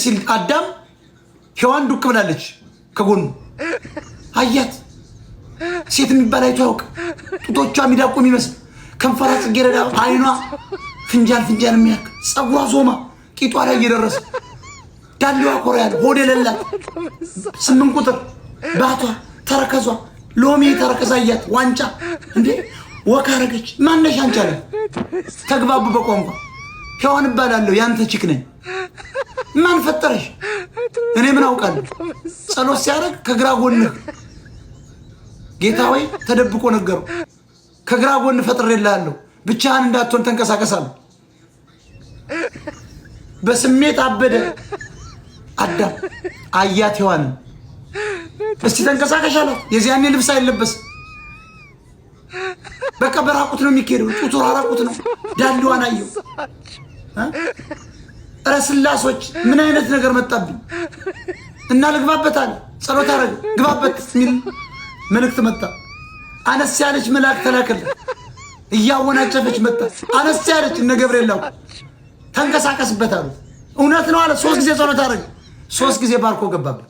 ሲል አዳም ሔዋን ዱቅ ብላለች ከጎኑ አያት። ሴት የሚባል አይቶ ያውቅ። ጡቶቿ ሚዳቆ የሚመስል፣ ከንፈሯ ጽጌረዳ፣ አይኗ ፍንጃል ፍንጃል የሚያክ፣ ፀጉሯ ዞማ ቂጧ ላይ እየደረሰ፣ ዳሌዋ ኮራ ያለ፣ ሆድ የሌላት፣ 8 ቁጥር ባቷ ተረከዟ ሎሚ ተረከዛ አያት። ዋንጫ እንዴ walk አረገች። ማነሽ አንቺ አለ። ተግባቡ በቋንቋ። ሔዋን እባላለሁ፣ ያንተ chick ነኝ። ማን ፈጠረሽ? እኔ ምን አውቃለሁ? ጸሎት ሲያደርግ ከግራ ጎንህ ጌታ ወይ ተደብቆ ነገሩ። ከግራ ጎን ፈጥሬልሃለሁ፣ ብቻህን እንዳትሆን ተንቀሳቀሳለሁ። በስሜት አበደ አዳም። አያት ሔዋንን። እስቲ ተንቀሳቀሽ አላት። የዚያኔ ልብስ አይለበስም። በቃ በራቁት ነው የሚካሄደው። ጡቱ ራቁት ነው። ዳሌዋን አየው። እረ ስላሶች፣ ምን አይነት ነገር መጣብኝ እና ልግባበት አለ። ጸሎት አረገ። ግባበት የሚል መልእክት መጣ። አነስ ያለች መልአክ ተላከለት። እያወናጨፈች መጣ። አነስ ያለች እነ ገብርኤል ላኩ። ተንቀሳቀስበት አሉት። እውነት ነው አለ። 3 ጊዜ ጸሎት አረገ። 3 ጊዜ ባርኮ ገባበት።